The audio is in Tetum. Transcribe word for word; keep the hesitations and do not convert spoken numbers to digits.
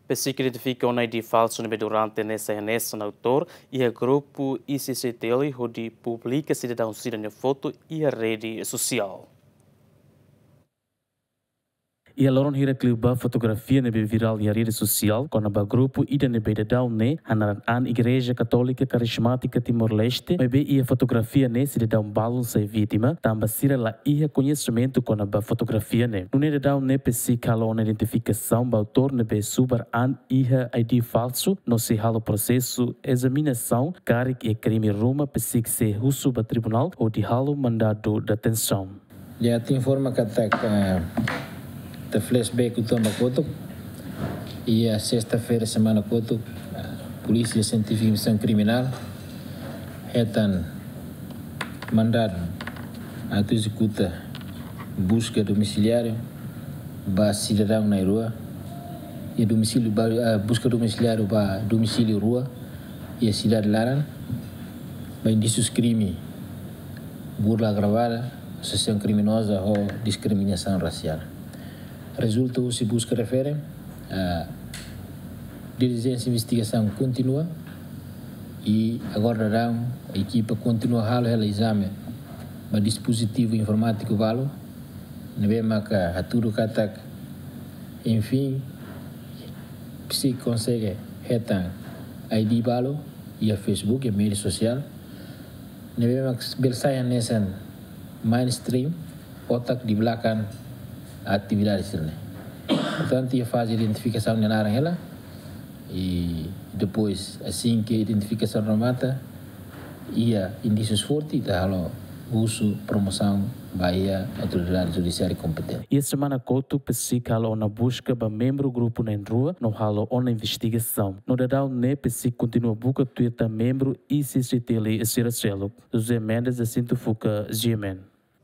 PCIC identifika ona I D falsu ne'ebé durante ne'e sai hanesan autór iha grupu I C C T L hodi publika sidadaun sira-nia foto iha rede sosiál. Iha loron hirak liubá fotografia ne'ebé virál iha rede sosiál kona-ba grupu ida ne'ebé daudaun ne'e hanaran an Igreja Katólika Karismátika Timor-Leste, maibé iha fotografia ne'e sidadaun balun sai vítima, tanba sira la iha koñesimentu kona-ba fotografia ne'e. Nune'e daudaun ne'e PCIC halo ona identifikasaun ba autór ne'ebé subar an iha I D falsu no sei halo prosesu ezaminasaun, karik iha krime ruma PCIC sei husu ba tribunál hodi halo mandadu detensaun. Ita informa katak, eh, ita flashback uitoan ba kotuk. Iha sesta-feira semana kotuk, eh, Polísia Sientífika Investigasaun Kriminál hetan mandadu atu ezekuta buska domisiliáriu ba sidadaun na'in-rua. Iha domisíliu ba, eh, buska domisiliáriu ba domisíliu rua iha sidade laran, ba indísius krime burla agravada, asosiasaun kriminoza ho diskriminasaun rasiál. Rezulta husi buska refere, ah, dilijénsia investigasaun kontinua i agora daudaun ekipa kontinua halo hela ezame ba dispozitivu informátiku balu, ne'ebé maka hatudu katak, enfin, PCIC konsege hetan I D balu iha Facebook, iha média sosiál, ne'ebé mak bele sai hanesan mainstream, otak di belakang atividade sira-ne'e. Portantu, iha faze identifikasaun nia naran hela, i depois, asin ke identifikasaun remata, iha indísius forte, ita halo husu promosaun ba iha autoridade judisiária kompetente. Iha semana kotuk PCIC halo ona buska ba membru grupu na'in-rua no halo ona investigasaun. No daudaun ne'e PCIC kontinua buka tuir tan membru I C C T L sira seluk. José Mendes, Jacinto Fuca, G M N.